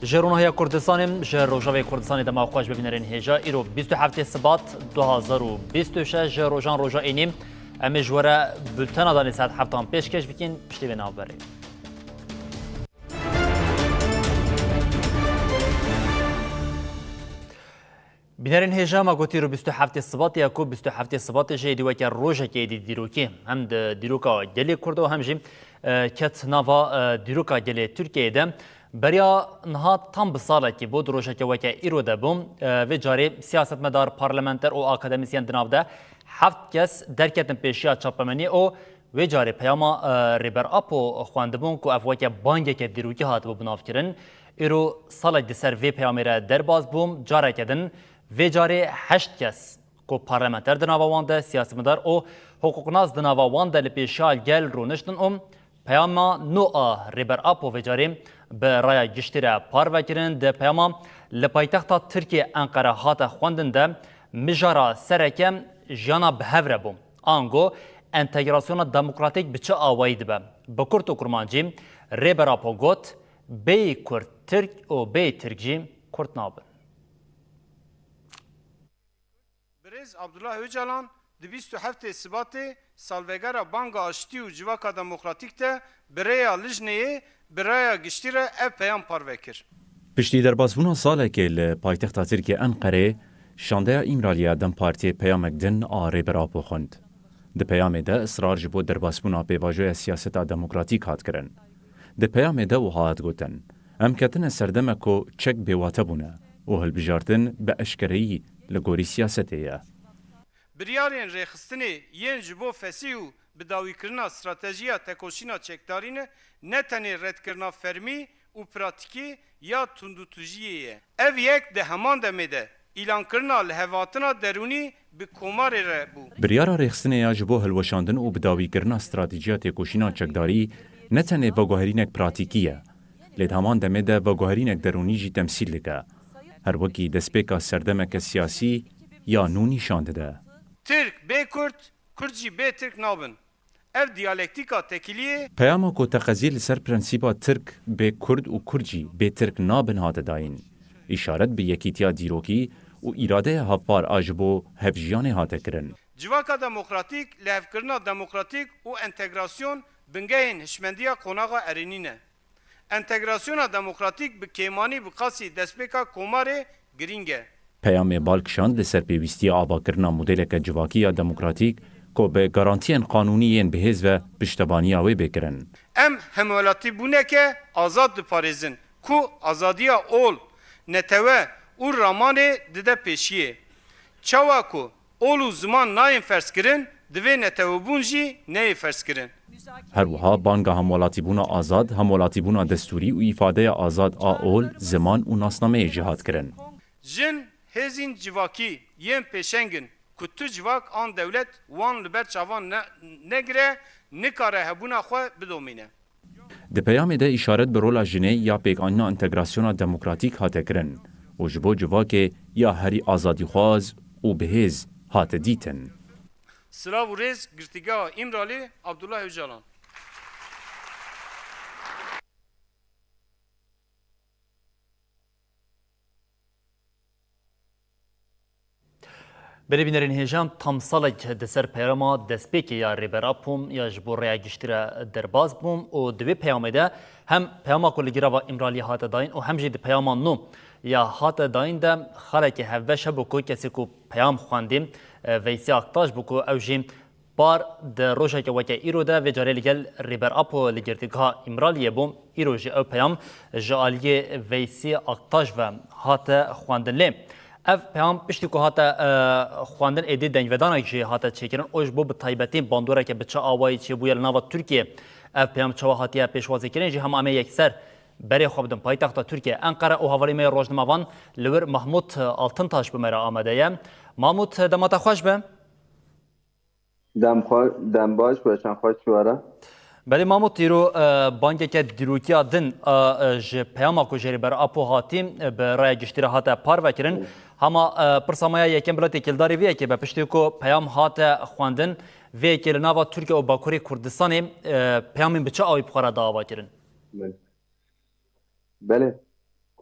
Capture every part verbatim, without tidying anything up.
Ji Ronahiya Kurdistanê, ji Rojavê Kurdistanê dema xweş bibînerên hêja. Îro bîst û heftê Sibat du hazar û bîst û şeş, ji rojan roja ênî. Em ê ji we re bultena danê saet heftan pêşkêş bikin, piştî vê navberê. Bînerên hêja, me gotî îro bîst û heftê Sibatê ye ku bîst û heftê Sibatê jî êdî weke rojekê êdî dîrokî hem di dîroka gelê Kurd û hem jî, e, ket nava, e, dîroka gelê Tirkiyeyê de. Beriya niha tam bi salekî bû, di rojeke weke îro de bû. E, vê carê siyasetmedar, parlamenter û akademîsyen di nav de heft kes derketin pêşiya çapemeniyê û Wê carê peyama, e, Rêber Apo xwendibûn ku ev weke bangeke dîrokî hatibû binavkirin. Îro salek di ser vê peyamê re derbas bûm. Careke din vê carê heşt kes ku parlamenter di nava wan de, siyasetmedar û hiqûqnas di nava wan de li pêşiya gel rûniştin û peyama nû a Rêber Apo vê carê bi raya giştî re parve kirin. Di peyama li paytexta Tirkiyê Enqere hate xwendin de mijara sereke jiyana bi hev re bû. Ango entegrasyona demokratîk bi çi awayî dibe? Bi kurt û kurmancî Rêber Apo got, bêyî kurd tirk û bêyî tirk jî kurd nabin. Birêz Abdullah Ocalan di bîst û heftê Sibatê salvegera Banga Aştî û Civaka Demokratîk de bi rêya lijneyê bi raya giştî re ev peyam parve kir. Piştî derbasbûna salekê li paytexta Tirkiyê Enqereyê, şandeya Îmralî ya DEM Partiyê peyamek din a Rêber Apo xwend. Di peyamê de israr ji bo derbasbûna pêvajoya siyaseta demokratîk hat kirin. Di peyamê de wiha hat gotin, em ketine ser demek ku çek bêwate bûne û hilbijartin bi eşkereyî li gorî siyasetê ye. Biryarên rêxistinê yên ji bo fesîh û bidawîkirina stratejiya tekoşîna çekdarî ne, ne tenê redkirina fermî û pratîkî ya tundûtûjiyê ye. Ev yek di heman demê de îlankirina lihevhatina derûnî bi Komarê re bû. Biryara rêxistinê ya ji bo hilweşandin û bidawîkirina stratejiya têkoşîna çekdarî ne tenê veguherînek pratîkî ye, lê di heman demê de veguherînek derûnî jî temsîl dike. Her wekî destpêka serdemeke siyasî ya nû nîşan dide. Tirk bê Kurd, Kurd jî bê Tirk nabin. Ev diyalektîka tekiliyê. Peyama ku teqezî li ser prensîba Tirk bê Kurd û Kurd jî bê Tirk nabin hate dayîn. Îşaret bi yekîtiya dîrokî û îradeya hevpar a ji bo hevjiyanê hate kirin. Civaka demokratîk, lihevkirina demokratîk û entegrasyon bingehên hişmendiya qonaxa erênî ne. Entegrasyona demokratîk bi kêmanî bi qasî destpêka Komarê girîng e. Peyamê bal kişand li ser pêwîstiya avakirina modeleke civakî ya demokratîk ku bi garantiyên qanûnî yên bihêz ve piştevaniya wê bê kirin. Em hemwelatîbûneke azad diparêzin ku azadiya ol, netewe û ramanê dide pêşiyê. Çawa ku ol û ziman nayên ferzkirin, divê netewebûn jî neyê ferzkirin. Her wiha banga hemwelatîbûna azad, hemwelatîbûna destûrî û îfadeya azad a ol, ziman û nasnameyê jî hat kirin. Jin hêzên civakî yên pêşeng in ku tu civak an dewlet wan li ber çavan ne-, negire, nikare hebûna xwe bidomîne. Di peyamê de îşaret bi rola jinê ya pêkanîna entegrasyona demokratîk hate kirin û ji bo civakê ya herî azadîxwaz û bihêz hate dîtin. Silav û rêz, Girtîgeha Îmralî, Abdullah Ocalan. Belê bînerên hêja, em tam salek di ser peyama destpêkê ya Rêber Apo ya ji bo rêya giştî re derbas bûm û di vê peyamê de hem peyama ku li girava Îmraliyê hate dayîn û hem jî di peyama nû ya hate dayîn de xalekê hevbeş hebû ku kesê ku peyam xwendî, e, Veysî Aktaş bû ku ew jî Par di rojeke weke îro de vê carê li gel Rêber Apo li girtîgeha Îmraliyê bû. Îro jî ew peyam ji aliyê Veysî Aktaş ve hate xwendin. Lê ev peyam piştî ku hate, e, xwendin êdî dengvedanek jî hate çêkirin. Û ji bo bi taybetî bandoreke bi çi awayî çêbûye li nava Tirkiyê, ev peyam çawa hatiye pêşwazîkirin jî hema em ê yekser berê xwe bidin paytexta Tirkiyê Enqere û hevalê me yê rojnamevan li wir Mahmûd Altintaş bi me re amade ye. Mahmûd, dema te xweş be. Dem xwe, dem baş, weşan xweş ji we re. Belê Mahmûd, îro, e, bangeke dîrokiya din, e, e, ji peyama ku ji Rêber Apo hatî, e, bi raya giştî re hate parvekirin. Hema, e, pirsa me ya yekem bila têkildarî vê yekê be, piştî ku peyam hate xwendin, vê yekê li nava Tirkiye û Bakurê Kurdistanê, e, peyamên bi çi awî bi xwe re da avakirin? Belê. Belê.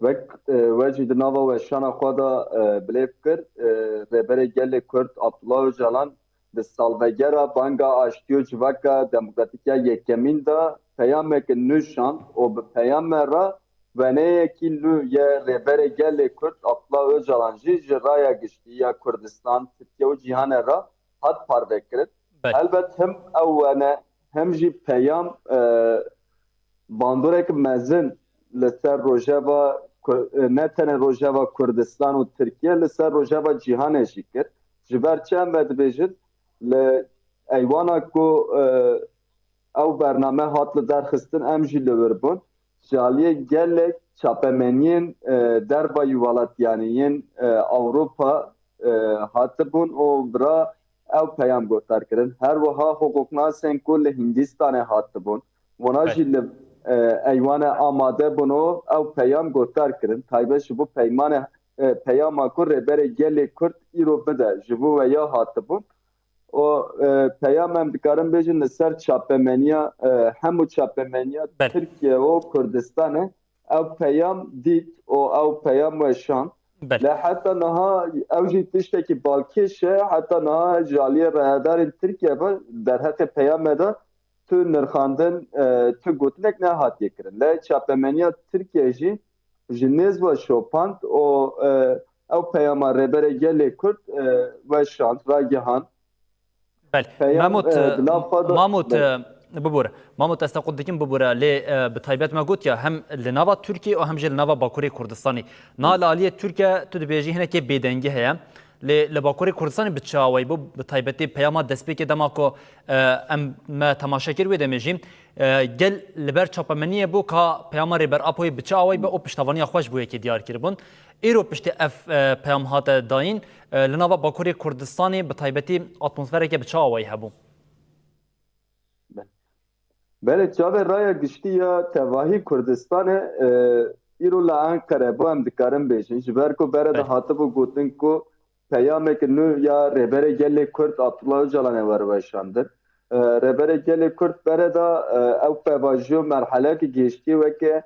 Wek e, we jî di nava weşana xwe de e, bilêv kir, e, Rêberê Gelê Kurd Abdullah Ocalan di salvegera banga aştî û civaka demokratîk ya yekemîn de peyameke nû şand û bi peyame re weneyekî nû yê Rêberê Gelê Kurd Abdullah Ocalan jî ji raya giştî ya Kurdistan, Tirkiye û cîhanê re hat parvekirin. Belê. Helbet hem ew wene hem jî peyam e, bandorek mezin li ser rojeva Ku- e, ne tenê rojeva Kurdistan û Tirkiye, li ser rojeva cîhanê jî kir. Ji ber çi em ve dibêjin? Li eywana ku e, ew bername hat li derxistin, em jî li wir bûn. Ji aliyê gelek çapemeniyên e, dervayî welat, yanî yên e, Ewropa e, hatibûn û bira ew peyam guhdar kirin. Her wiha hiqûqnasên ku li Hîndistanê hatibûn, wana Belê. jî li e, eywane amade bûn û ew peyam guhdar kirin. Taybet ji bo peymanê e, peyama ku Rêberê Gelê Kurd îro bide, ji bo we ya hatibûn. O e, peyam em dikarin bêjin li ser çapemeniya e, hemû çapemeniya Belê. Tirkiye û Kurdistanê ew peyam dît û ew peyam weşand. Belê. Lê heta niha ew jî tiştekî balkêş e, heta niha ji aliyê rayedarên Tirkiye ve derheqê peyame de tu nirxandin, e, tu gotinek nehatiye kirin. Lê çapemeniya Tirkiye jî ji nêz ve şopand û e, ew peyama Rêberê Gelê Kurd e, weşand, ragihand. Belê. Peyam, Mahmut, e, e, di nav xwe de Mahmut, Belê. e, bibûre. Mahmut, ez te qut dikim bibûre. Lê, e, bi taybet me got ya, hem li nava Tirkiye û hem jî li nava Bakurê Kurdistanê. Na li aliyê Tirkiye tu dibêjî hinekê bêdengî heye. Lê li Bakurê Kurdistanê bi çi awayî bû? Bi taybetî peyama destpêkê dema ku, e, em me temaşe kir wê demê jî, e, gel li ber çapemeniyê bû ka peyama Rêber Apoyê bi çi awayî be û piştevaniya xwe ji bo yekê diyar kiribûn. Îro piştî ev, e, peyam hate dayîn, e, li nava Bakurê Kurdistanê bi taybetî atmosfereke bi çi awayî hebû? Belê, çavê raya giştî ya tevahî Kurdistanê, e, îro li Enqere bû, em dikarin bêjin. Ji ber ku bere de Belê. hatibû gotin ku peyameke nû ya Rêberê Gelê Kurd Abdullah Ocalanê were weşandin. E, Rêberê Gelê Kurd bere de e, ew pêvajoya merheleyeke gihiştiye weke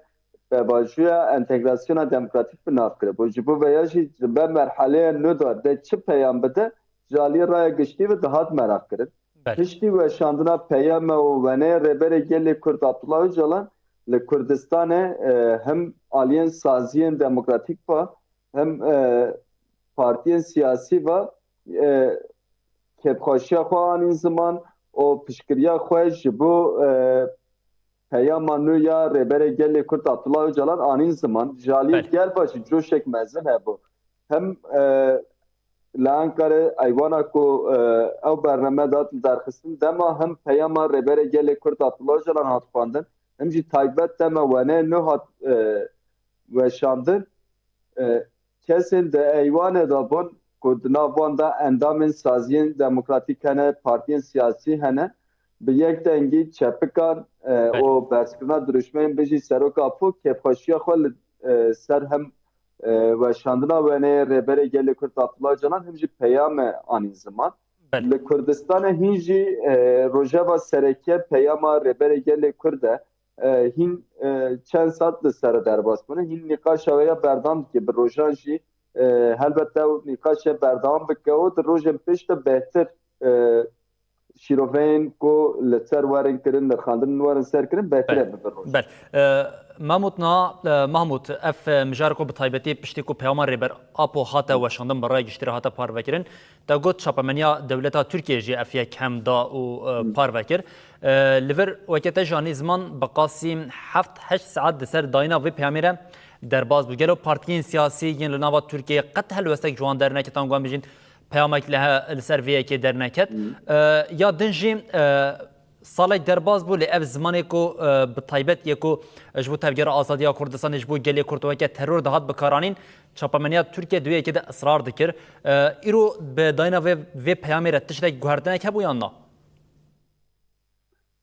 pêvajoya entegrasyona demokratîk bi nav kiribû. Ji bo veya jî di be merheleya nû de dê çi peyam bide, ji aliyê raya giştî ve dihat meraq kirin. Belê. Piştî weşandina peyame û weneyê Rêberê Gelê Kurd Abdullah Ocalan li Kurdistanê e, hem aliyên saziyên demokratîk ve hem e, partiyên siyasî ve e, kêfxweşiya xwe anîn ziman û piştgiriya xwe ji bo e, peyama nû ya Rêberê Gelê Kurd Abdullah Ocalan anîn ziman. Ji aliyê Belê. gel ve jî coşek mezin hebû. Hem e, li Enqere eywana ku e, ew bername dihat derxistin, dema hem peyama Rêberê Gelê Kurd Abdullah Ocalan hat xwendin, hem jî taybet dema wene nû hat e, weşandin. E, kesên di eywanê de bûn ku di nav wan de endamên saziyên demokratîk hene, partiyên siyasî hene, bi yek dengî çepikan e, Belê. û berzkirina dirûşmeyên bijî Serok Apo kêfxweşiya xwe li e, ser hem e, weşandina weneyê Rêberê Gelê Kurd Abdullah Ocalan hem jî peyame anîn ziman. Belê. Li Kurdistanê hîn jî e, rojeva sereke peyama Rêberê Gelê Kurd e. E, hîn e, çend saet li ser derbas bûne. Hîn nîqaşa wê ya berdewam dike. Bi rojan jî e, helbet ew nîqaşe berdewam bike û di rojên pêş de bêhtir e, şîroveyên ku li ser werin kirin, nirxandin werin ser kirin, bêhtir Belê. e bibe roj. Belê. E, Mahmut niha, e, Mahmut, ev, e, mijar ku bi taybetî piştî ku peyama Rêber Apo hate weşandin, bi raya giştî re hate parvekirin, te got çapemeniya dewleta Tirkiye jî ev yek hem da û, e, parve kir. E, li vir weke te jî anî ziman bi qasî heft heşt saet di ser dayîna vê peyamê re derbas bû. Gelo partiyên siyasî yên li nava Tirkiyeyê qet helwestek ji wan derneket, an wan bijîn peyamek li he-, li ser vê yekê derneket? E, ya din jî, e, salek derbas bû, lê ev zimanê ku, e, bi taybet yê ku ji bo tevgera azadiya Kurdistanê ji bo gelê Kurd weke teror dihat bikaranîn, çapemeniya Tirkiye di wê yekê de israr dikir. E, îro bi dayîna vê, vê peyamê re tiştek guhertinek hebû yan na?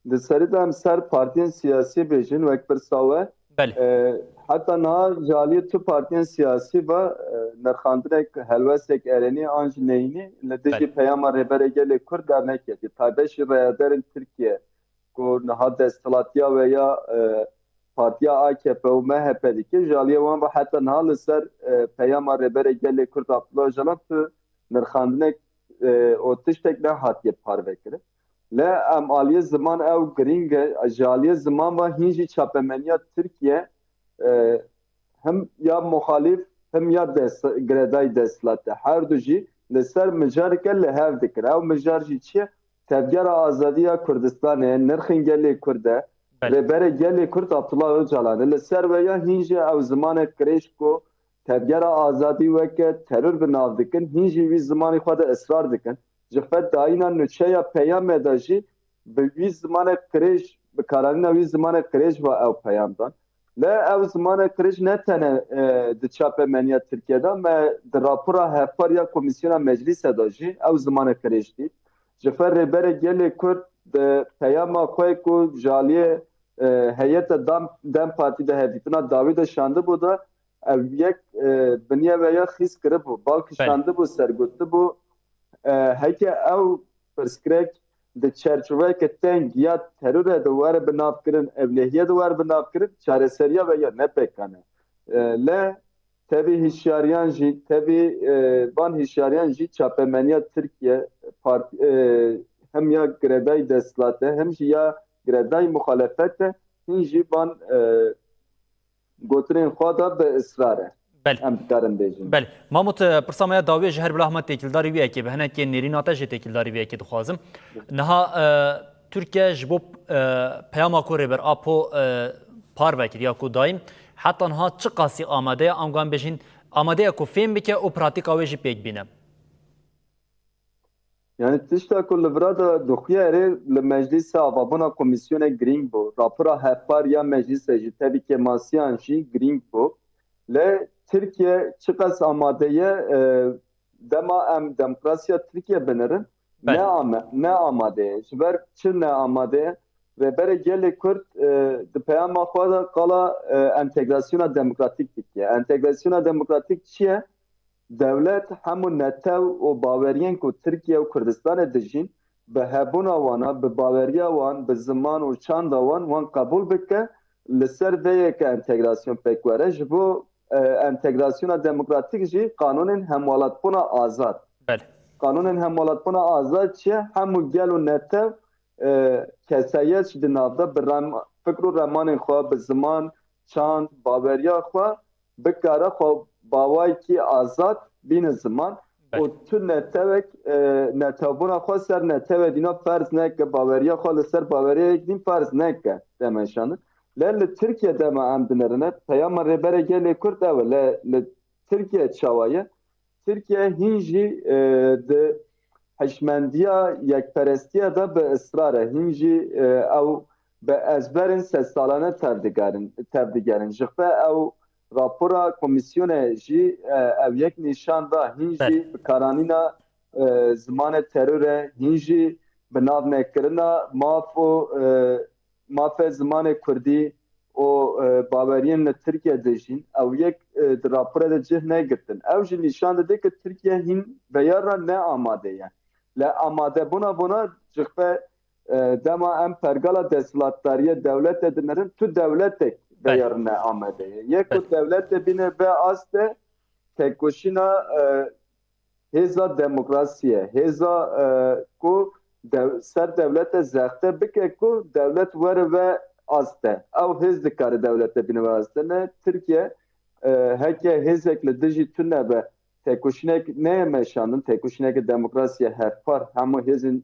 Di serî de em ser partiyên siyasî bêjin wek pirsa we. Belê. E, heta niha ji aliyê tu partiyên siyasî ve e, nirxandinek, helwestek erênî an jî neyînî li dijî Belê. peyama Rêberê Gelê Kurd derneketiye. Taybet jî rayedarên Tirkiye ku niha desthilatiya we ya e, partiya A K P û M H P dike, ji aliyê wan ve heta niha li ser, e, peyama Rêberê Gelê Kurd Abdullah Ocalan tu nirxandinek, e, û tiştek nehatiye parvekirin. Lê em aliyê ziman ew girîng e, ji aliyê ziman ve hîn jî çapemeniya Tirkiye, e, him ya muxalîf, him ya des-, girêdayî desthilat e. Her du jî li ser mijareke li hev dikin. Ew mijar jî çi ye? Tevgera Azadî ya Kurdistanê, nirxên gelê Kurd e, Belê. Rêberê gelê Kurd Abdullah Ocalan e. Li ser vê ya hîn jî ew zimanek dirêj ku Tevgera Azadî weke teror bi nav dikin, hîn jî wî zimanê xwe de israr dikin. Ji xwe dayîna nûçeya peyamê de jî bi wî zimanek dirêj, bi karanîna wî zimanek dirêj ve ew peyam dan. Lê ew zimanek dirêj ne tenê, e, di çapemeniya Tirkiye de, me di rapora hevpar ya Komîsyona Meclîsê de jî ew zimanek dirêj dît. Ji xwe Rêberê Gelê Kurd di peyama xwe ku ji aliyê, e, heyeta DEM, DEM Partî de hevdîtina dawî de şandibû de, ev yek, e, binye ve ya xîz kiribû, bal Belê. kişandibû, ser gotibû, e, heke ew pirsgirêk di çerçoveyeke teng ya terorê de were binavkirin, ewlehiyê de were binavkirin, çareseriya ve ya ne pêkan e. E, lê tevî hişyariyan jî, tevî, e, van hişyariyan jî çapemeniya Tirkiye, part-, e, hem ya girêdayî desthilat e, hem jî ya girêdayî muxalefet e, hîn jî van, e, gotinên xwe de bi israr e. Belê. Em dikarin bêjin. Belê. Mamot, e, pirsa me ya dawî ji her bila hema têkildarî wî yekê be. Hinekê nêrîna te jî têkildarî wî yekê dixwazim. Niha, e, Tirkiye ji bo, e, peyama ku Rêber Apo, e, parve kir ya ku dayîn, heta niha çiqasî amade ye, ango em bêjin, amade ye ku fêm bike û pratîka wê jî pêk bîne? Yani tişta ku li vira de dixuye erê li meclîsê avabûna komîsyonê girîng bû. Rapora hevpar ya meclîsê jî tevî kêmasiyan jî girîng bû. Lê Tirkiye çiqas amade ye, e, dema em demokrasiya Tirkiye binirin, Belê. ne ame-, ne amade ye. Ji ber çi ne amade ye? Rêberê Gelê Kurd, e, di peyama xwe de qala, e, entegrasyona demokratîk dike. Entegrasyona demokratîk çi ye? Dewlet hemû netew û baweriyên ku Tirkiye û Kurdistanê dijîn, bi hebûna wan a, bi baweriya wan, bi ziman û çanda wan, wan qebûl bike, li ser vê yeke entegrasyon pêk were. Ji bo, e, entegrasyona demokratîk jî qanûnên hemwelatbûna azad. Belê. Qanûnên hemwelatbûna azad çi ye? Hemû gel û netew, e, kesayet jî di nav de bi rem-, fikr û remanên xwe, bi ziman, çand, baweriya xwe, bikare xwe bawayekî azad bîne ziman Belê. û tu netewek, e, netewbûna xwe ser netewê dîna ferz neke, baweriya xwe li ser baweriya yek dîn ferz neke, te meşandin. Lê li Tirkiye dema em dinirine, peyama Rêberê Gelê Kurd ew e. Lê li Tirkiye çawa ye? Tirkiye hîn jî, e, di hişmendiya yekperestiya de bi israr e. Hîn jî, e, ew bi ezberên sedsalane tevdigerin, tevdigerin. Ji xwe ew rapora komîsyonê jî, e, ev yek nîşan da. Hîn jî Belê. bi karanîna, e, zimanê teror e, hîn jî bi nav nekirina maf û, e, mafê zimanê kurdî û, e, baweriyên li Tirkiye dijîn, ew yek, e, di rapore de cih negirtin. Ew jî nîşan dide ku Tirkiye hîn veyar re ne amade ye. Lê amadebûna bona cixwe, e, dema em pergala desthilatdariyê dewletê dinirin, tu dewletek Belê. veyar ne amade ye. Yek ku Belê. dewletê bîne vê aste, tekoşîna, e, hêza demokrasiyê, hêza, e, ku dew-, ser dewlete zexte bike ku dewlet were ve aste. Ew hêz dikare dewlete bîne ve aste. Ne Tirkiye, e, heke hêzek li dijî tune be, tekoşînek neyê meşandin, tekoşîneke demokrasiyê hevpar, hemû hêzên,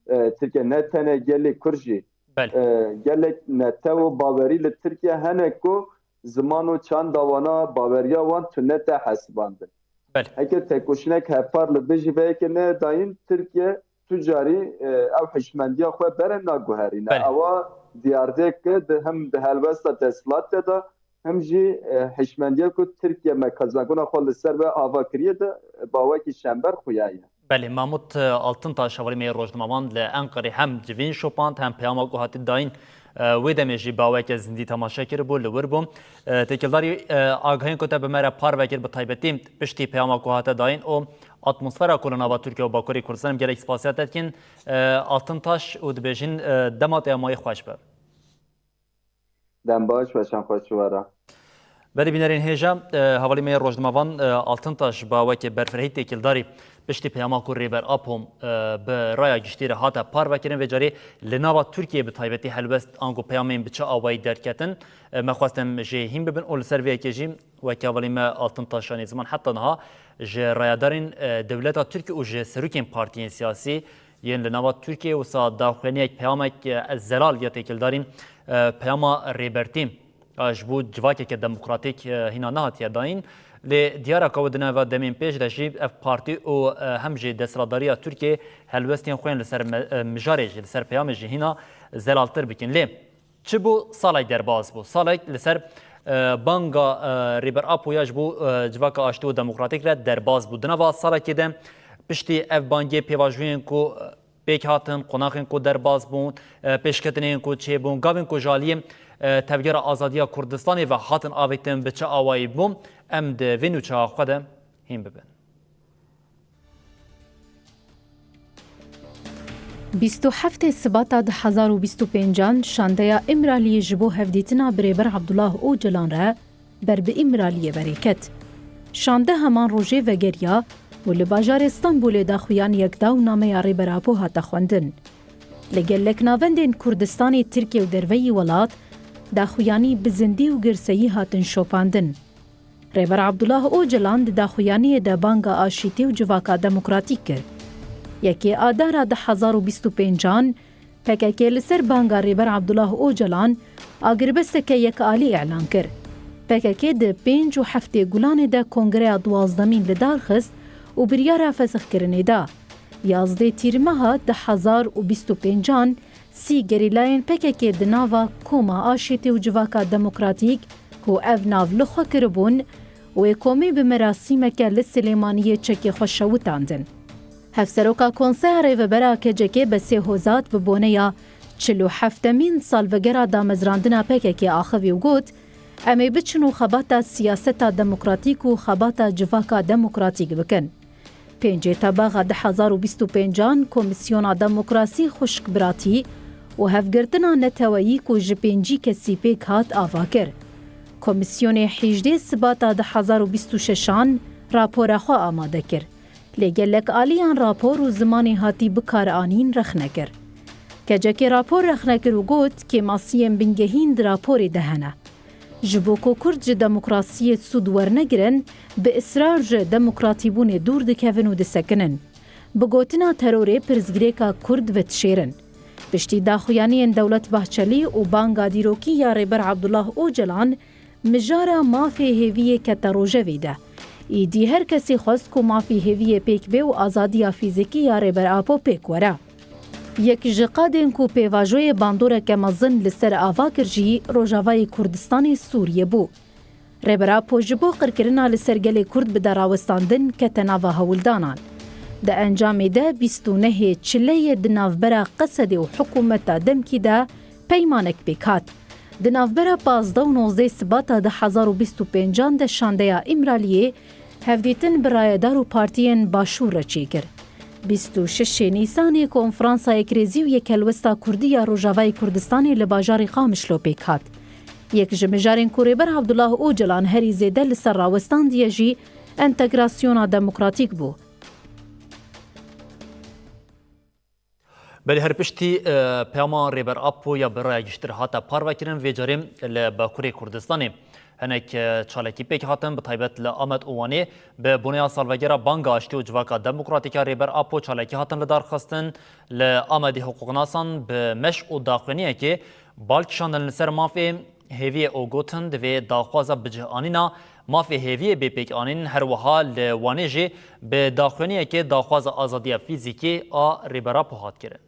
e, Tirkiye, ne tenê gelê Kurd jî, Belê. e, gelek netew û bawerî li Tirkiye hene ku ziman û çanda wana, baweriya wan tune te hesibandin. Belê. Heke tekoşînek hevpar li dijî vê yekê neyê dayîn, Tirkiye tu carî, e, ew hişmendiya xwe bere naguherîne. Belê. Ewa diyar dike di hem di helwesta desthilatê de hem jî, e, hişmendiya ku Tirkiye me kazanbûna xwe li ser ve ava kiriye de, e, bawekî şember xuya ye. Belê, Mahmut, e, Altintaş, hevalê me yê rojnamevan li Enqerê hem civîn şopand hem peyama ku hatî dayîn, e, wê demê jî bi aweke zindî temaşe kiribû, li wir bû. E, têkildarî, e, agahiyên ku te bi me re parve kir, bi taybetî piştî peyama ku hate dayîn û atmosfera ku li nava Tirkiye û Bakurê Kurdistan, em gelek spasiya te dikin, e, Altintaş, û dibêjin, e, dema te ya mayî xweş be. Dem baş, weşan xweş ji we re. Belê bînerên hêja, e, hevalî me yê rojnamevan, e, Altintaş ba weke berfirehî têkildarî piştî peyama ku Rêber Apo, e, bi raya giştî re hate parvekirin, vê carê li nava Tirkiyeyê bi taybetî helwest ango peyamên bi çi awayî derketin, e, me xwest em jê hîn bibin û li ser vê yekê jî weke hevalî me Altintaş anî ziman heta niha ji rayedarên, e, dewleta Tirkiyê û ji serokên partiyên siyasî yên li nava Tirkiyeyê wisa daxuyaniyek, peyamek, e, zelal ya têkildarî, e, peyama Rêbertî, e, ji bo civakeke demokratîk, e, hîna nehatiye dayîn. Lê diyar e ku di nava demên pêş de jî ev partî û, e, hem jî desthilatdariya Tirkiyeyê helwestên xwe yên li ser me-, e, mijarê jî, li ser peyamê jî hîna zelaltir bikin. Lê çi bû? Salek derbas bû. Salek li ser, e, banga, e, Rêber Apo ya ji bo, e, civaka aştî û demokratîk re derbas bû. Di nava salekê de piştî ev bangê, pêvajoyên ku, e, pêk hatin, qonaxên ku derbas bûn, e, pêşketinên ku çêbûn, gavên ku ji aliyê, e, Tevgera Azadiya Kurdistanê ve hatin avêtin, bi çi awayî bûn, em di vê nûçeya xwe de hîn bibin. Bîst û heftê Sibata du hezar û bîst û pêncan şandeya Îmraliyê ji bo hevdîtina bi Rêber Abdullah Ocalan re ber bi Îmraliyê berê ket. Şande heman rojê vegeriya û li bajarê Stenbolê daxuyaniyek da û nameya Rêber Apo hate xwendin. Li gelek navendên Kurdistanê, Tirkiye û derveyî welat daxuyanî bi zindî û girseyî hatin şopandin. Rêber Abdullah Ocalan di daxuyaniyê de banga aşîtî û civaka demokratîk kir. Yekê Adara du hezar û bîst û pêncan, P K K li ser banga Rêber Abdullah Ocalan agirbesteke yekalî îlan kir. P K K di pênc û heftê Gulanê de kongreya duwazdemîn li dar xist û biryara fesixkirinê da. Yazdê Tîrmeha du hezar û bîst û pêncan, sî gerîlayên P K K di nava Koma Aşîtî û Civaka Demokratîk, ku ev nav li xwe kiribûn, wê komê bi merasîmeke li Silêmaniyê çekê xwe şewitandin. Hevseroka Konseya Rêvebera K C K Besê Hozat bi boneya çil û heftemîn salvegera damezrandina P K K axivî û got, Em ê biçin û xebata siyaseta demokratîk û xebata civaka demokratîk bikin. Pêncê Tebaxa du hezar û bîst û pêncan Komîsyona Demokrasî, Xwişkbiratî û Hevgirtina Neteweyî ku ji pêncî kesî pêk hat ava kir. Komîsyonê hîjdê Sibata du hezar û bîst û şeşan rapora xwe amade kir. Lê gelek aliyan rapor û zimanê hatî bikaranîn rexne kir. K C K rapor rexne kir û got, kêmasiyên bingehîn di raporê de hene. Ji bo ku Kurd ji demokrasiyê sûd wernegirin, bi israr ji demokratîbûnê dûr dikevin û disekinin. Bi gotina terorê pirsgirêka Kurd vedişêrin. Piştî daxuyaniyên Dewlet Bahçelî û banga dîrokî ya Rêber Abdullah Ocalan, mijara mafê hêviyê kete rojevê de. Îdî her kesî xwest ku mafê hêviyê pêk bê û azadiya fîzîkî ya Rêber Apo pêk were. Yek ji qadên ku pêvajoyê bandoreke mezin li ser ava kir jî Rojavayê Kurdistanê Sûriyê bû. Rêber Apo ji bo qirkirina li ser gelê Kurd bide rawestandin kete nava hewldanan. Di encamê de bîst û nehê Çileyê di navbera Qesedê û hikûmeta demkî de peymanek pêk hat. Di navbera pazdeh û nozdeh Sibata du hezar û bîst û pêncan de şandeya Îmraliyê hevdîtin bi rayedar û partiyên Başûr re çêkir. Bîst û şeşê Nîsanê Konferansa Yekrêzî û Yekhelwesta Kurdî ya Rojavayê Kurdistanê li bajarê Qamişlo pêk hat. Yek ji mijarên ku Rêber Abdullah Ocalan herî zêde li ser rawestandiye jî entegrasyona demokratîk bû. Belê her piştî, e, peyama Rêber Apo ya bi raya giştir hate parvekirin, vê carê li Bakurê Kurdistanê hinek, e, çalakî pêk hatin, bi taybet li Amed û Wanê bi boneya salvegera banga aştî û civaka demokratîk ya Rêber Apo çalakî hatin lidarxistin. Li Amedê hiqûqnasan bi meş û daxuyaniyekê bal kişandin li ser mafê hêviyê û gotin, divê daxwaza bicihanîna mafê hêviyê bê pêkanîn, her wiha li Wanê jî bi daxuyaniyekê daxwaza azadiya fîzîkî a Rêber Apo hat kirin.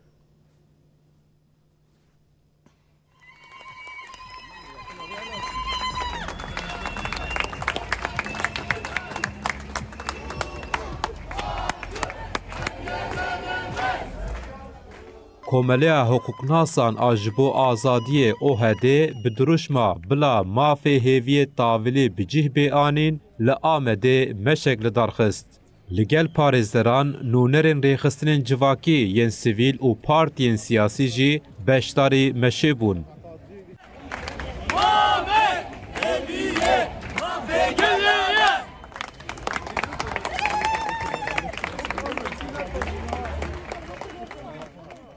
Komeleya Hiqûqnasan a ji bo Azadiyê, O H D, bi dirûşma Bila Mafê Hêviyê Tavilî Bi Cih Bê Anîn li Amedê meşek li dar xist. Li gel parêzeran, nûnerên rêxistinên civakî yên sivîl û partiyên siyasî jî beşdarî meşê bûn.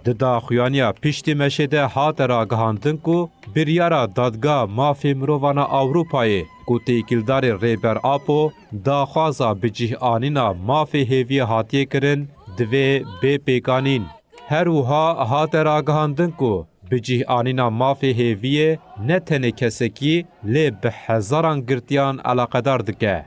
Di daxuyaniya piştî meşê de hate ragihandin ku biryara Dadga Mafê Mirovan a Ewropayê ku têkildarê Rêber Apo daxwaza bicîhanîna mafê hêviyê hatiye kirin, divê bê pêkanîn. Her wiha hate ragihandin ku bicîhanîna mafê hêviyê ne tenê kesekî, lê bi hezaran girtiyan eleqedar dike.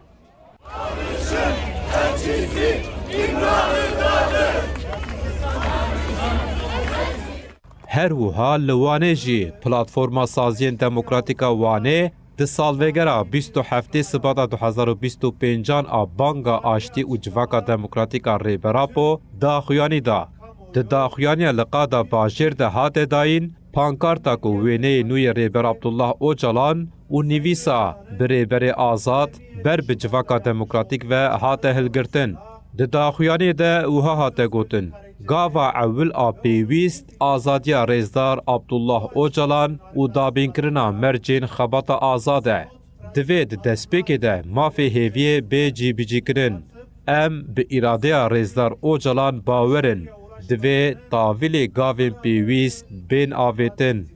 Her wiha li Wanê jî Platforma Saziyên Demokratîk a Wanê di salvegera bîst û heftê Sibata du hezar û bîst û pêncan a Banga Aştî û Civaka Demokratîk a Rêber Apo daxuyanî da. Di daxuyaniya li qada bajêr de hate dayîn, pankarta ku wêneyê nû yê Rêber Abdullah Ocalan û nivîsa "Bi Rêberê Azad, ber bi Civaka Demokratîk" ve hate hilgirtin. Di daxuyaniyê de wiha hate gotin, Gava ewil a pêwîst azadiya Rêzdar Abdullah Ocalan û dabînkirina mercên xebata azad e. Divê di destpêkê de mafê hêviyê bê cîbicîkirin. Em bi îradeya Rêzdar Ocalan bawer in. Divê tavîlê gavên pêwîst bên avêtin.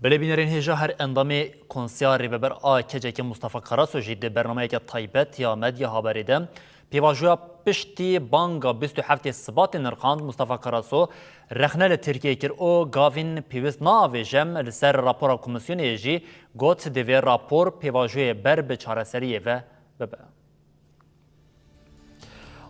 Belê bînerên hêja, her endamê Konseya Rêveber a K C K Mustafa Karaso jî di bernameyeke taybet ya Medya Haberê de pêvajoya piştî banga bîst û heftê Sibatê nirxand. Mustafa Karaso rexne li Tirkiyê kir û gavên pêwîst naavêje, li ser rapora komîsyonê jî got, divê rapor pêvajoyê ber bi çareseriyê ve bibe.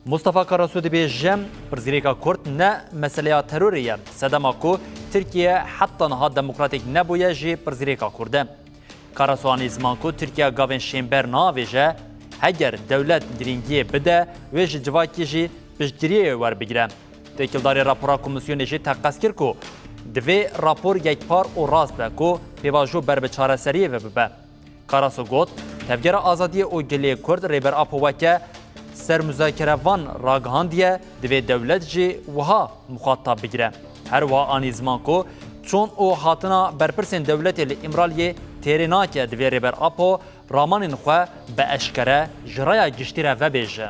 Mustafa Karasu dibêje, pirsgirêka Kurd ne meseleya terorê ye. Sedema ku Tirkiye heta niha demokratîk nebûye jî pirsgirêka Kurd e. Karasu anî ziman ku Tirkiye gavên şênber navêje, heger dewlet girîngiyê bide, wê ji civakî jî piştgiriyê werbigire. Têkildarê rapora komîsyonê jî teqez kir ku divê rapor yekpar û rast be ku pêvajo ber bi çareseriyê ve bibe. Karaso got, tevgera azadiyê û gelê Kurd Rêber Apo weke sermuzakerevan ragihandiye, divê dewlet jî wiha muxatab bigire. Her wiha anî ziman ku çûn û hatina berpirsên dewletê li Îmraliyê têrê nake, divê Rêber Apo ramanên xwe bi eşkere ji raya giştî re vebêje.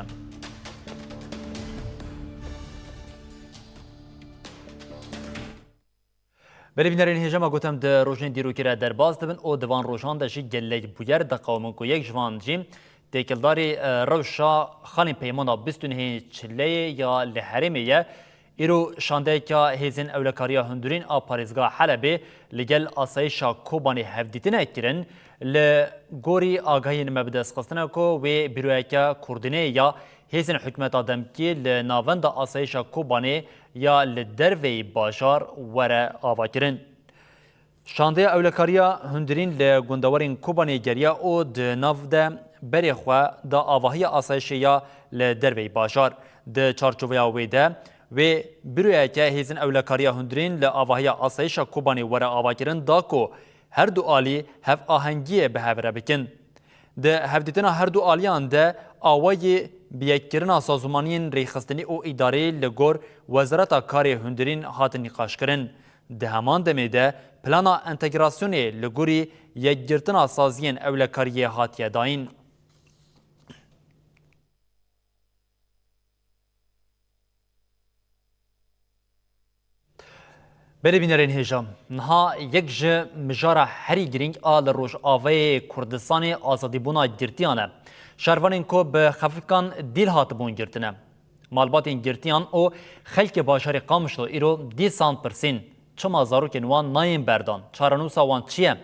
Belê bînerên hêja, me got em di rojên dîrokî re derbas dibin û di van rojan de jî gelek bûyer diqewimin ku yek ji van jî têkildarî, e, rewşa xalên peymana bîst û nehê Çileyê ya li herêmê ye. Îro şandeyeke Hêzên Ewlekariya Hundirîn a Parêzgeha Helebê li gel Asayîşa Kobanê hevdîtine kirin. Li gorî agahiyên me bi dest xistine ku wê bîroyeke koordîneyê ya Hêzên hikûmeta demkî li navenda asayîşa Kobanê ya li derveyî bajar were avakirin. Şandeya Ewlekariya Hundirîn li gundewarên Kobanê geriya û di nav de berê xwe da avahiya asayîşê ya li derveyî bajar. Di çarçoveya wê de, wê bîroyeke Hêzên Ewlekariya Hundirîn li avahiya asayîşa Kobanê were avakirin da ku her du alî hevahengiyê bi hev re bikin. Di hevdîtina her du aliyan de awayî bi yekkirina sazûmaniyên rêxistinî û îdarî li gor Wezareta Karê Hundirîn hatin nîqaşkirin. Di heman demê de plana entegrasyonê li gorî yekgirtina saziyên ewlekariyê hatiye dayîn. Belê bînerên hêja, niha yek ji mijara herî girîng a li Rojavayê Kurdistanê azadîbûna girtiyan e. Şervanên ku bi xefikan dîl hatibûn girtine. Malbatên girtiyan û xelkê bajarê Qamişlo îro dîsan pirsîn, çima zarokên wan nayên berdan? Çarenûsa wan çi ye?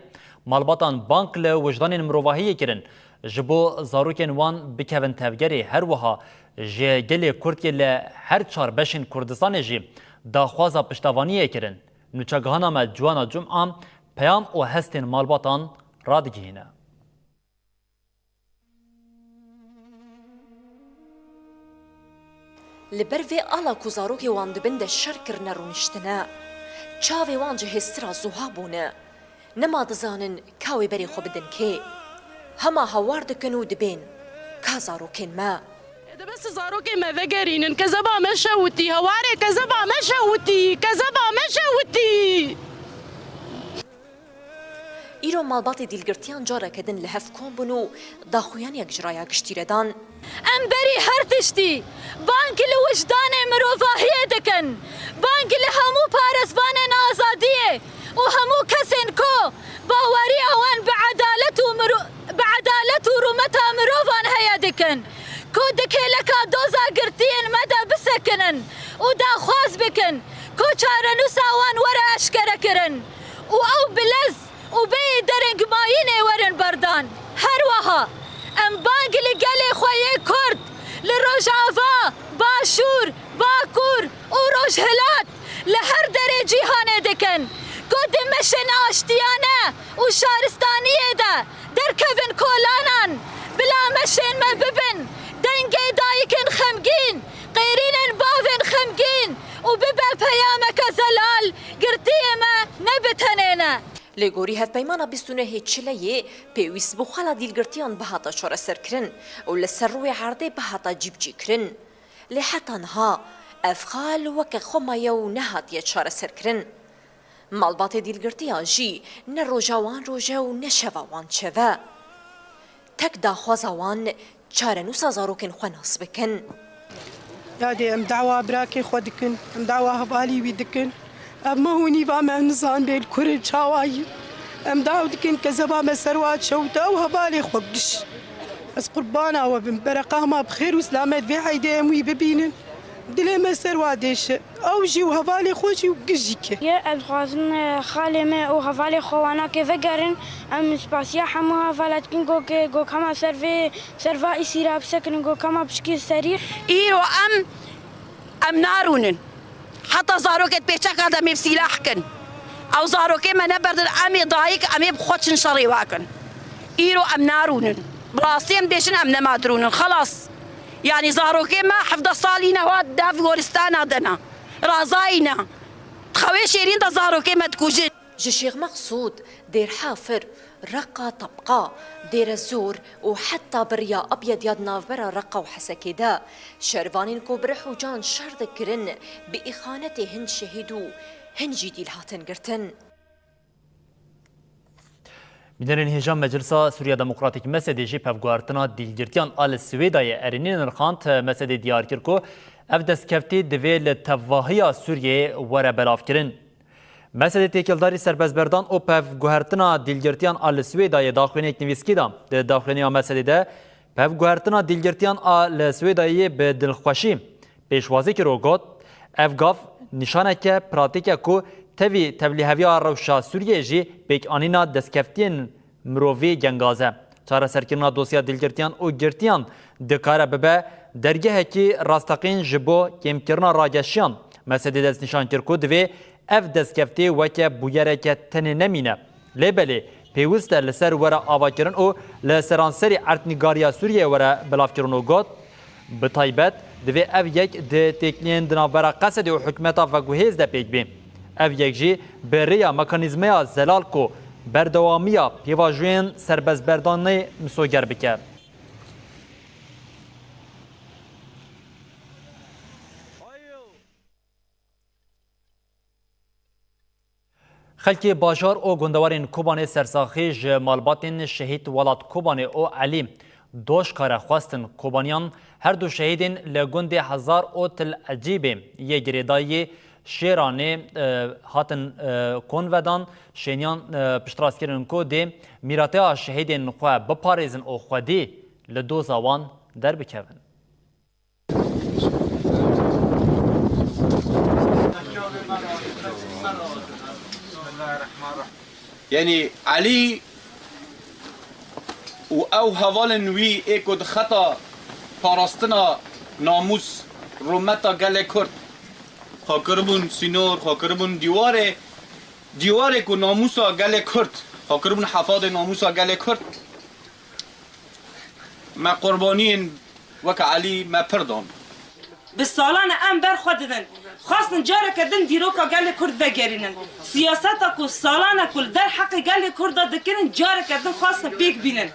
Malbatan bang li wijdanên mirovahiyê kirin. Ji bo zarokên wan bikevin tevgerê, her wiha ji gelê Kurd yê li her çar beşên Kurdistanê jî daxwaza piştevaniyê kirin. Nûçegihana me Ciwana Cuma peyam û hestên malbatan radigihîne. Li ber vê ala ku zarokê wan di bin de şer kirine rûniştine, çavê wan ji hêstir a zuha bûne. Nema dizanin ka wê berê xwe bidin kê. Hema hawar dikin û dibên, ka zarokên me. Ê, de bes zarokên me vegerînin, kezeba me şewitî, hewarê kezeba me şewitî, kezeba me şewitî. Îro malbatê dîlgirtiyan careke din li hev kom bûn û daxuyaniyek ji raya giştî re dan. Em berî her tiştî bang li wijdanê mirovahiyê dikin, bang li hemû parêzvanên azadiyê û hemû kesên ku baweriya wan bi edalet û miro-, bi edalet û rûmeta mirovan heye dikin, ku di kêleka doza girtiyên me de bisekinin û daxwaz bikin ku çarenûsa wan were eşkerekirin û ew bi lez û bêyî deringmayînê werin berdan. Her wiha em bang li gelê xwe yê Kurd li Rojava, Başûr, Bakur û Rojhilat li her derê cîhanê dikin ku di meşên aştiyane û şaristaniyê de derkevin kolanan, bila meşên me bibin dengê dayikên xemgîn, qêrînên bavên xemgîn û bibe peyameke zelal, girtiyê me ne bi tenê ne. Lê gorî hevpeymana bîst û nehê Çileyê pêwîst bû xala dîlgirtiyan bihata çareserkirin û li ser rûyê erdê bihata cîbicîkirin. Lê heta niha ev xal weke xwe maye û nehatiye çareserkirin. Malbatê dîlgirtiyan jî ne roja wan roj e û ne şeva wan çev e. Tek daxwaza wan çarenûsa zarokên xwe nas bikin. Yadê em dawa birakê xwe dikin, em dawa hevalî wî dikin. Ev meh û nîva me nizan bê li kurê çawa yî. Em daw dikin kezeba me ser wa çewt ew hevalê xwe giş. Ez qurbana we bim, bereqa hema bi xêr û silamet vê heydê em wî bibînin. Dilê me ser wa dêşe. Ew jî û hevalê xwe jî û gijî ke. Ye, ez dixwazim, e, xalê me û hevalê xwe wanakê vegerin. Em spasiya hemû hevala dikin, go ke, go hema ser vê, ser va îsîra bisekinin, go hema pişkî serî. Îro em, em narûnin. Heta zarokê di pêçeka de em ê bi sîlah kin. Ew zarokê me neberdin, em ê dayik, em ê bi xwe çin şerê wa kin. Îro em narûnin. Bi rastî em dibêjin em nema dirûnin. Xelas. Yanî zarokê me hevdeh salî ne hat dev goristana de ne. Razayî ne. Di xewê şêrîn de zarokê me dikujin. Ji Şêx Meqsûd, Dêr Hafir, Reqa Tabqa, Dêre Zor û heta bi riya Abyediya di navbera Reqa û Hesekê de şervanên ku bi rih û can şer dikirin, bi îxanetê hin şehîd û hin jî dîl hatin girtin. Bînerên hêja Meclisa Sûriya Demokratîk, MSD'ê jî pevguhertina dîlgirtiyan a li Swêdayê erênî nirxand. MSD'ê diyar kir ku ev destkeftî divê li tevahiya Sûriyeyê were belavkirin. MSD'ê têkildarî serbestberdan û pevguhertina dîlgirtiyan a li Swêdayê daxuyaniyek nivîskî da. Di daxuyaniya MSD'ê de pevguhertina dîlgirtiyan a li Swêdayê bi dilxweşî pêşwazî kir û got, ev gav nîşaneke pratîk e ku tevî tevlîheviya rewşa Sûriyeyê jî pêkanîna destkeftiyên mirovî gengaz e. Çareserkirina dosya dîlgirtiyan û girtiyan dikare bibe dergehekî rasteqîn ji bo kêmkirina rageşiyan. MSD'ê destnîşan kir ku divê ev destkeftî weke bûyereke tenê nemîne. Lê belê pêwist e li ser were avakirin û li seranserî erdnîgariya Sûriyeyê were belavkirin û got, bi taybet divê ev yek di têkiliyên di navbera Qesedê û hikûmeta veguhêz de pêk bê. Ev yek jî bi rêya mekanîzmeya zelal ku berdewamiya pêvajoyên serbestberdanê misoger bike. Xelkê bajar û gundewarên Kobanê sersaxî ji malbatên şehîd Welat Kobanê û Elî Doşka re xwestin. Kobaniyan her du şehîdên li gundê Hezar û Til Ecîbê yê girêdayî Şêranê, e, hatin, e, konvedan, şêniyan, e, piştrast kirin ku dê mîrateya şehîdên xwe biparêzin û xwedî li doza wan derbikevin. Yanî Elî û ew hevalên wî ê ku di xeta parastina namûs, rûmeta gelê Kurd xwe kiribûn sînor, xwe kiribûn dîwarê, dîwarê ku namûsa gelê Kurd, xwe kiribûn hefadê namûsa gelê Kurd. Me qurbaniyên weke Elî me pir dan. Bi salan e em ber xwe didin. Xwestin careke din dîroka gelê Kurd vegerînin. Siyaseta ku salan e ku li derheqê gelê Kurda dikirin, careke din xwestin pêk bînin.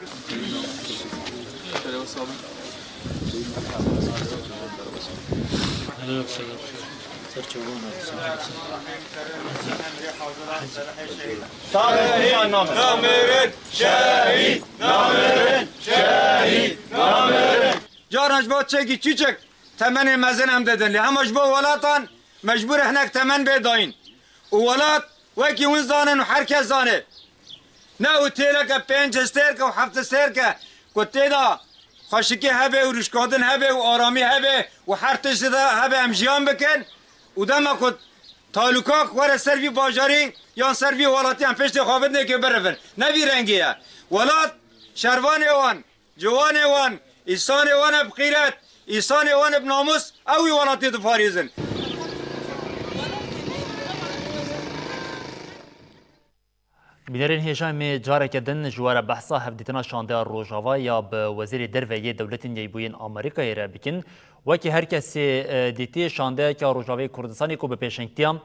Şehîd namerin! Şehîd namerin! Şehîd namerin! Caran ji bo çekî çûçek temenê mezin em didin. Lê hema ji bo welatan mecbûr e hinek temen bê dayîn. Û welat wekî hûn zanin û her kes zane. Ne otêleke pênc stêrke û heft stêrke ku tê de xweşikî hebe û rûşkadin hebe û aramî hebe û her tişt de hebe em jiyan bikin û dema ku talûkak were ser vî bajarî yan ser vî welatî em piştê xwe bidinê ku birivin. Ne vî rengî ye. Welat şervanê wan, ciwanê wan, îsanê wan e bi xîret, îsanê wan e bi namûs, ew wî welatî diparêzin. Bînerên hêja, em ê careke din ji we re behsa hevdîtina şandeya Rojava ya bi Wezîrê Derve yê Dewletên Yekbûyî yên Amerîkayê re bikin. Wekî her kesê, e, dîtî, şandeyeke Rojavayê Kurdistanê ku bi pêşengtiya,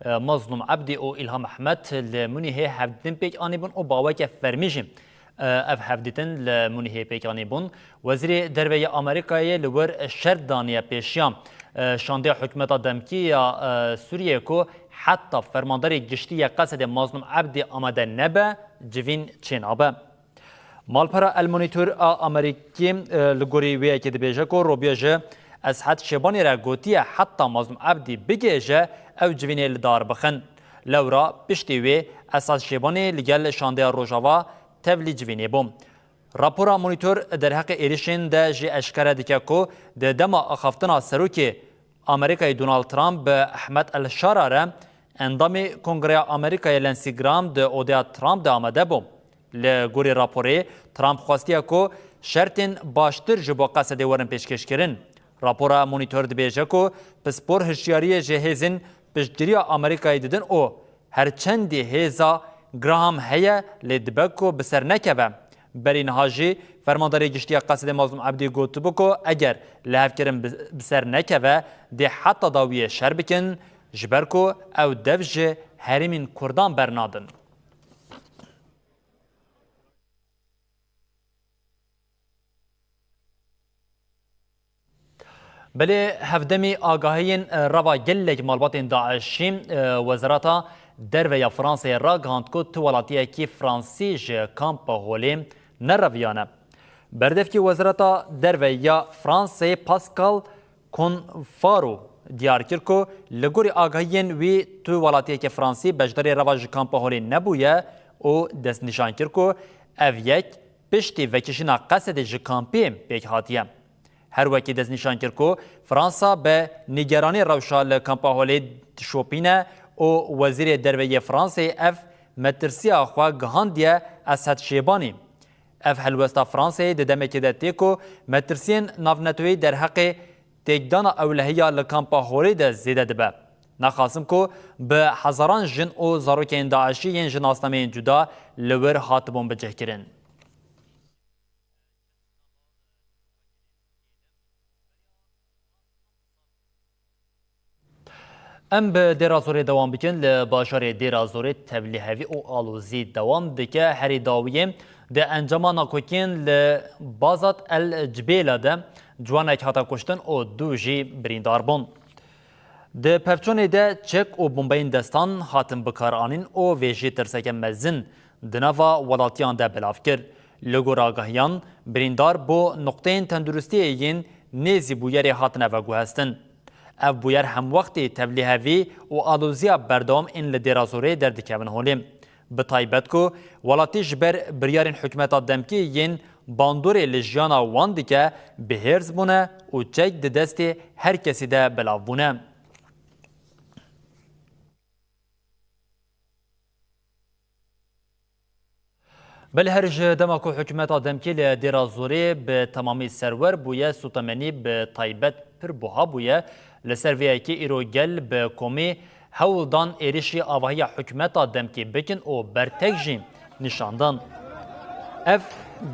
e, Mazlûm Ebdî û Îlham Ehmed li Munîhê hevdîtin pêk anîbûn û bi aweke fermî jî, e, ev hevdîtin li Munîhê pêk anîbûn. Wezîrê Derve yê Amerîkayê li wir şert daniye pêşiya, e, şandeya hikûmeta demkî ya, e, Sûriyê ku heta fermandarê giştî yê Qesedê Mazlûm Ebdî amade nebe, civîn çênabe. Malpera El Monitor a Amerîkî, e, li gorî wê yekê dibêje ku Robiyê ji Eshed Şêbanê re gotiye heta Mazlûm Ebdî bigihêje ew civînê li dar bixin. Lewra piştî wê Eshed Şêbanê li gel şandeya Rojava tevlî civînê bû. Rapora Monitor derheqê êrişên de jî eşkere dike ku di dema axaftina serokê Amerîkayê Donald Trump bi Ehmed El Şara re endamê Kongreya Amerîkayê Lindsey Graham di odeya Trump de amade bû. Li gorî raporê, Trump xwestiye ku şertên baştir ji bo Qesedê werin pêşkêşkirin. Rapora Monitor dibêje ku pispor hişyariyê ji hêzên piştgiriya Amerîkayê didin û her çendî hêza Graham heye, lê dibe ku bi ser nekeve. Berî niha jî Fermandarê Giştî ya Qesedê Mazlûm Ebdî gotibû ku eger lihevkirin bi, bi ser nekeve, dê heta dawiyê şer bikin, ji ber ku ew dev ji herêmên Kurdan bernadin. Belê hevdemî agahiyên, e, reva gelek malbatên DAIŞî, e, Wezareta Derve ya Fransayê ragihand ku tu welatiyekî Fransî ji kampa holê nereviyane. Berdevkî Wezareta Derve ya Fransayê Pascal Confaro diyar kir ku li gorî agahiyên wî tu welatiyeke Fransî beşdarê reva ji kampa holê nebûye û destnîşan kir ku ev yek piştî vekişîna Qesedê ji kampê pêk hatiye. Her wekî destnîşan kir ku Fransa bi nîgeranî rewşa li kampa holê dişopîne û Wezîrê Derve yê Fransayê ev metirsiya xwe gihandiye Esed Şêbanî. Ev helwesta Fransayê di demekê de tê ku metirsiyên navneteweyî derheqê têkdana ewlehiya li kampa holê de zêde dibe. Naxasim ku bi hezaran jin û zarokên DAIŞî yên ji nasnameyên cuda li wir hatibûn bicihkirin. Em bi Dêra Zorê dewam bikin. Li bajarê Dêra Zorê tevlîhevî û alozî dewam dike. Herî dawiyê di encama nakokên li Bazat El Cibêla de ciwanek hate kuştin û du jî birîndar bûn. Di pevçûnê de çek û bombeyên destan hatin bikaranîn û vê jî tirseke mezin di nava welatiyan de belav kir. Li gor agahiyan, birîndar bo nuqteyên tenduristiyê yên nêzî bûyerê hatine veguhestin. Ev bûyer hemwextê tevlîhevî û aloziya berdewam ên li Dêra Zorê derdikevin holê. Bi taybet ku welatî ji ber biryarên hikûmeta demkî yên bandorê li jiyana wan dike, bi hêrs bûne û çek di destê her kesî de belav bûne. Belê her ji dema ku hikûmeta demkî li Dêra Zorê bi temamî serwer bûye, sotemenî bi taybet pir buha bûye. Li ser vê yekê îro gel bi komî hewl dan êrişî avahiya hikûmeta demkî bikin û bertek jî nîşan dan. Ev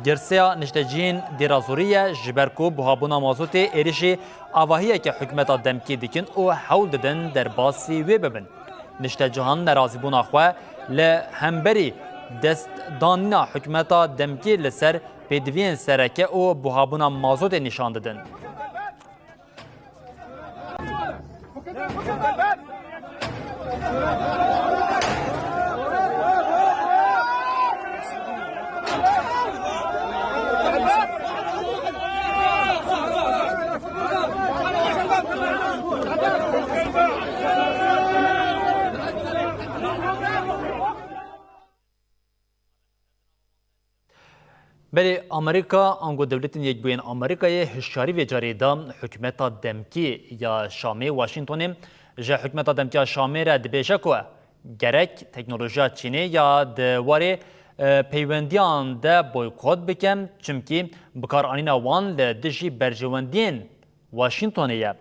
girseya nişteciyên Dêra Zorê ye, ji ber ku buhabûna mazotê êrişî avahiyeke hikûmeta demkî dikin û hewl didin derbasî wê bibin. Niştecihan nerazîbûna xwe li hemberî destdanîna hikûmeta demkî li ser pêdiviyên sereke û buhabûna mazotê nîşan didin. Belê Amerîka, ango Dewletên Yekbûyên Amerîkayê hişyarî vê carê da hikûmeta demkî ya Şamê, Washingtonê, ji hikûmeta demkî ya Şamê re dibêje ku gerek teknolojiya Çînê ya di warê, e, peywendiyan de boykot bike, çimkî bikaranîna wan li dijî berjewendiyên Washingtonê ye.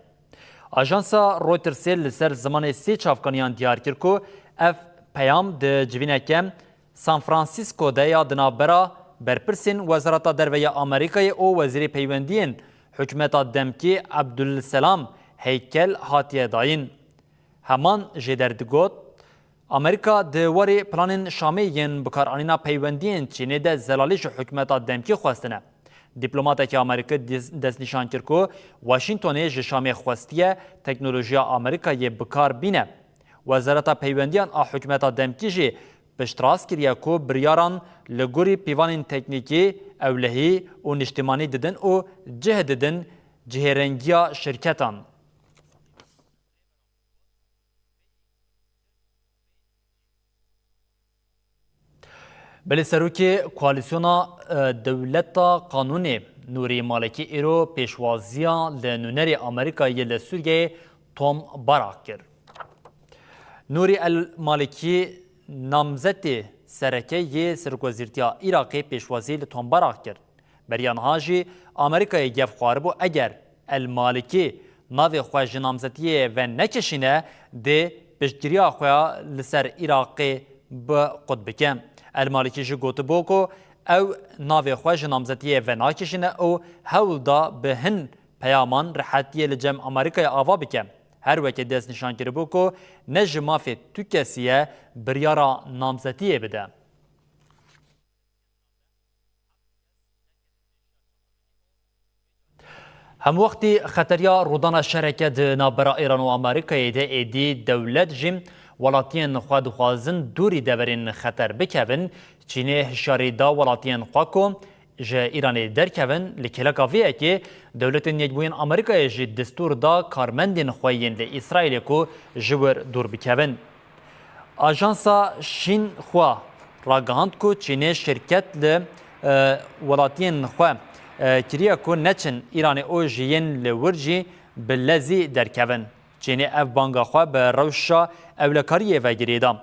Ajansa Reutersê li ser zimanê sê çavkaniyan diyar kir ku ev peyam di civîneke San Francisco de ya di navbera berpirsên Wezareta Derve ya Amerîkayê û Wezîrê Peywendiyên hikûmeta demkî Abdulselam Heykel hatiye dayîn. Heman jêder digot, Amerîka di warê planên Şamê yên bikaranîna peywendiyên Çînê de zelalî ji hikûmeta demkî xwestine. Dîplomatekî Amerîkî dis-, destnîşan kir ku Washingtonê ji Şamê xwestiye teknolojiya Amerîkayê bi kar bîne. Wezareta Peywendiyan a hikûmeta demkî jî piştrast kiriye ku biryaran li gorî pîvanên teknîkî, ewlehî û niştimanî didin û cih didin cihêrengiya şirketan. Belê Serokê Koalîsyona, e, Dewleta Qanûnê Nûrî Malikî îro pêşwaziya li nûnerê Amerîkayê li Sûriyeyê Tom Barak kir. Nûrî El Malikî namzetê sereke yê Serokwezîrtiya Iraqê pêşwazî li Tom Barak kir. Beriya niha jî Amerîkayê gef xwaribû eger El Malikî navê xwe ji namzetiyê venekişîne, dê piştgiriya xwe ya li ser Iraqê bi qut bike. El Malikî jî gotibû ku ew navê xwe ji namzetiyê venakişîne û hewl da bi hin peyaman rehetiyê li cem Amerîkayê ava bike. Her weke destnîşan kiribû ku ne ji mafê tu kesî ye biryara namzetiyê bide. Hemwextî xeteriya rûdana şereke di navbera Îran û Amerîkayê de êdî dewlet jî welatiyên xwe dixwazin dûrî deverên xeter bikevin. Çînê hişyarî da welatiyên xwe ku ji Îranê derkevin. Li kêleka vê yekê Dewletên Yekbûyên Amerîkayê jî destûr da karmendên xwe yên li Îsraîlê ku ji wir dûr bikevin. Ajansa Şîn Xua ragihand ku Çînê şirket li, e, welatiyên xwe, e, kiriye ku neçin Îranê û ji yên li wir jî bi lezî derkevin. Çînê ev banga xwe bi rewşa ewlekariyê ve girêda.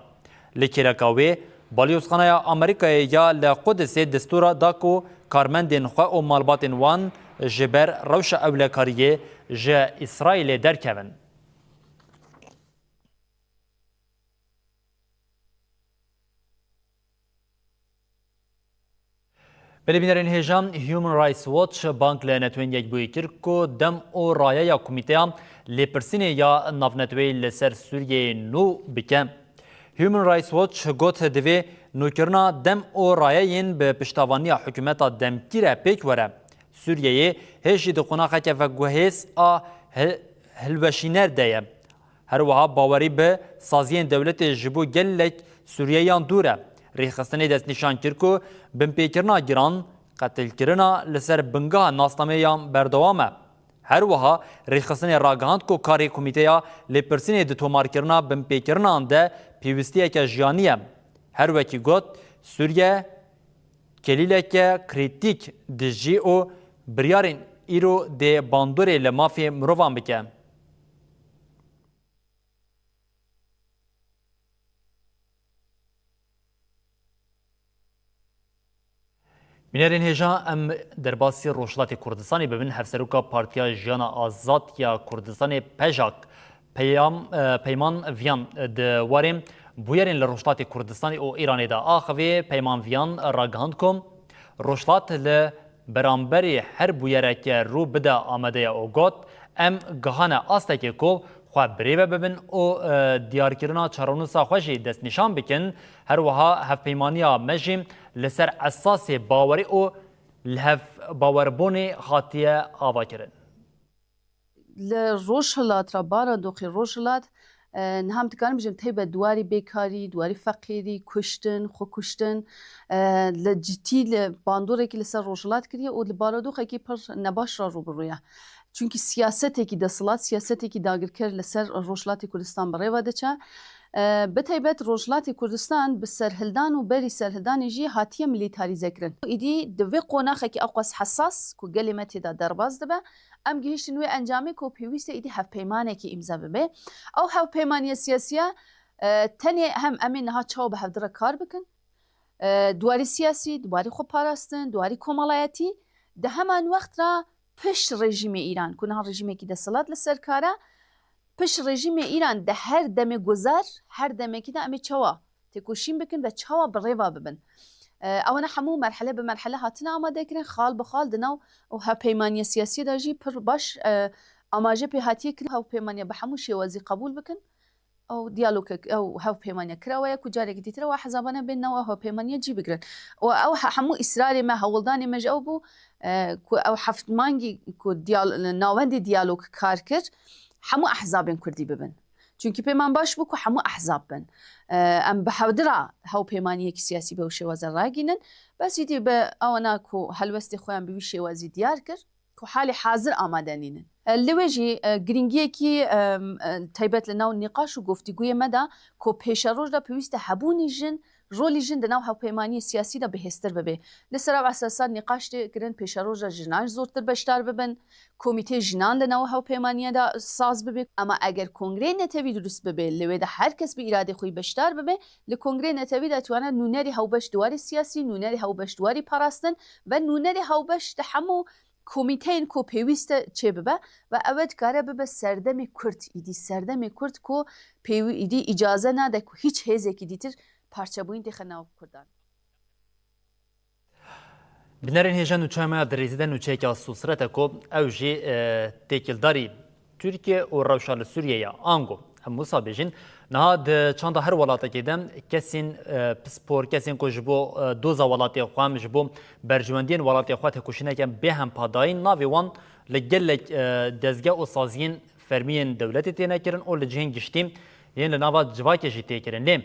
Li kêleka wê, Balyozxaneya Amerîkayê ya li Qudisê destûra da ku karmendên xwe û malbatên wan ji ber rewşa ewlekariyê ji Îsraîlê derkevin. Belê bînerên hêja, Human Rights Watch bang li Netewên Yekbûyî kir ku dem û rayeya Komîteya Lêpirsînê ya Navneteweyî li ser Sûriyeyê nû bike. Human Rights Watch got, divê nûkirina dem û rayeyên bi piştavaniya hikûmeta demkî re pêk were. Sûriyeyê hêj jî di qonaxeke veguhêz a hi-, hilweşîner de ye. Her wiha bawerî bi saziyên dewletê ji bo gelek Sûriyeyan dûr e. Rêxistinê destnîşan kir ku binpêkirina giran, qetilkirina li ser bingeha nasnameyan berdewam e. Her wiha rêxistinê ragihand ku karê Komîteya Lêpirsînê di tomarkirina binpêkirinan de pêwîstiyeke jiyanî ye. Her wekî got, Sûriye kelîleke krîtîk dijî û biryarên îro dê bandorê li mafê mirovan bike. Bînerên hêja, em derbasî Rojhilatê Kurdistanê bibin. Hevseroka Partiya Jiyana Azad ya Kurdistanê, PJAK, Peyam, e, Peyman Viyan di warê bûyerên li Rojhilatê Kurdistanê û Îranê de axivî. Peyman Viyan ragihand ku Rojhilat li beramberî her bûyereke rû bide amade ye û got, em gihane astekê ku xwe birêve bibin û, e, diyarkirina çarenûsa xwe jî destnîşan bikin. Her wiha hevpeymaniya me jî li ser esasê bawerî û li hev bawerbûnê hatiye avakirin. Li Rojhilat re, baradoxê Rojhilat, e, niha em dikarin bijin teybe di warî bêkarî, di warî feqîrî, kuştin, xwekuştin, e, li citî li bandorekî li ser Rojhilat kiriye û li baradoxekî pir nebaş re rû bi rû ye. Çunkî siyasetekî desthilat, siyasetekî dagirker li ser Rojhilatê Kurdistan bi rê ve diçe. E, bi taybet Rojhilatê Kurdistan bi serhildan û berî serhildanê jî hatiye milîtarîzekirin. Îdî di vê qonaxekî ewqas hesas ku gelê me tê de derbas dibe, em gihîştin wê encamê ku pêwîst e îdî hevpeymanekî îmze bibe. Ew hevpeymaniye siyasiye, e, tenê hem em ê niha çawa bi hevdi re kar bikin, e, di warî siyasî, di warî xweparastin, di warî komelayetî, di heman wext re pişt rejîmê Îran, ku niha rejîmekî desthilat li ser kar e, pişt rejîmê Îran di her demê guzar, her demekî de em ê çawa têkoşîn bikin ve çawa bi rê ve bibin. E, ewana hemû merhele bi merhele hatine amadekirin, xal bi xal di nav û hevpeymaniya siyasiyê de jî pir baş, e, amaje pê hatiye kirin, hevpeymaniya bi hemû şêwazî qebûl bikin. Ew diyalogek, ew hevpeymaniya kirawe ye ku carekî dîtir ew ehzabane bên nav ew hevpeymaniya cî bigirin. Û ew he-, hemû îsrarê me, hewldanê me ji ew bû, e, ku ew heft mangî ku diyal-, navendê diyalog kar kir, hemû ehzabên kurdî bibin. Çunkî peyman baş bû ku hemû ehzab bin. E, em bi hevdi re hevpeymaniyekî siyasî bi ew şêwaze ragînin. Bes îdî bi ewana ku helwestê xwe yan bi wî şêwazî diyar kir, ku halê hazir amade nînin. E, li wê jî, e, girîngiyekî, e, e, taybet li nav nîqaş û goftîguyê me de ku pêşeroj de pêwîst e hebûnî jin, rolî jin di nav hevpeymaniyê siyasî de bihêztir bibe. Li ser ev esasa nîqaş tê kirin pêşeroj de jinan zortir beşdar bibin, komîteyê jinan li nav hevpeymaniye de saz bibe. Ema eger kongreyê netewî dirust bibe, li wê de her kes bi îradê xwe yî beşdar bibe, li kongreyê netewî de etwane nûnerê hewbeş di warî siyasî, nûnerê hewbeş di warî parastin ve nûnerê hewbeş di hemû komîteyên ku pêwîst e çêbibe ve ew ê dikare bibe serdemê Kurd, îdî serdemê Kurd ku pêwî-, îdî îcaze nade ku hîç hêzekî dîtir parçebûyîn têxe nav Kurdan. Binerên hêja nûçeya me ya di rêzî de nûçeyeke sosret e ku ew jî, e, têkildarî Tirkiye û rewşa li Sûriyê ye. Ango, em wisa bêjin, niha di çanda her welatekê de kesên, e, pispor, kesên ku ji bo, e, doza welatê xwe, ji bo berjewendiyên welatê xwe têkoşîneke bêhempa dayîn, navê wan li gelek, e, dezgeh û saziyên fermî yên dewletê têne kirin û li cihên giştî yên li nava civakê jî tê kirin. Lê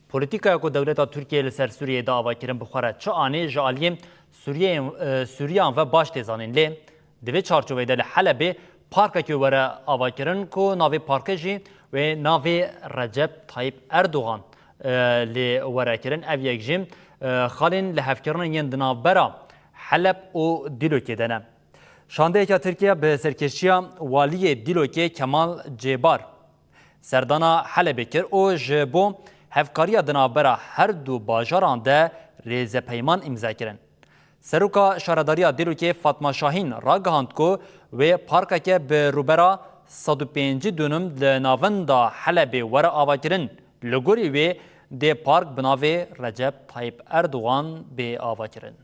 polîtîkaya ku dewleta Tirkiyeyê li ser Sûriyeyê da avakirin bi xwe re çi anî ji aliyê Sûriyeyên, e, Sûriyan ve baş tê zanîn. Lê di vê çarçoveyê de li Helebê parkekê were avakirin ku navê parkê jî wê navê Recep Tayyip Erdogan, e, lê were kirin. Ev yek jî, e, xalên lihevkirinên yên di navbera Heleb û Dîlokê de ne. Şandeyeke Tirkiye bi serkêşiya waliyê Dîlokê Kemal Cêbar serdana Helebê kir û ji bo hevkariya di navbera her du bajaran de rêzepeyman îmze kirin. Seroka Şaredariya Dîlokê Fatma Şahîn ragihand ku wê parkeke bi rûbera sed û pêncî dûnim li navenda Helebê were avakirin. Li gorî wê dê park bi navê Recep Tayyip Erdogan bê avakirin.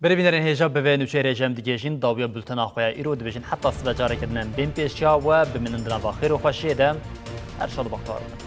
Berê bînerên hêja, bi vê nûçeyê re jî em digihîjin dawiya bultena xwe ya îro, dibêjin heta sibe careke din em bên pêşiya we, bimînin di nava xêr û xweşiyê de. Her şad û bextewar bin.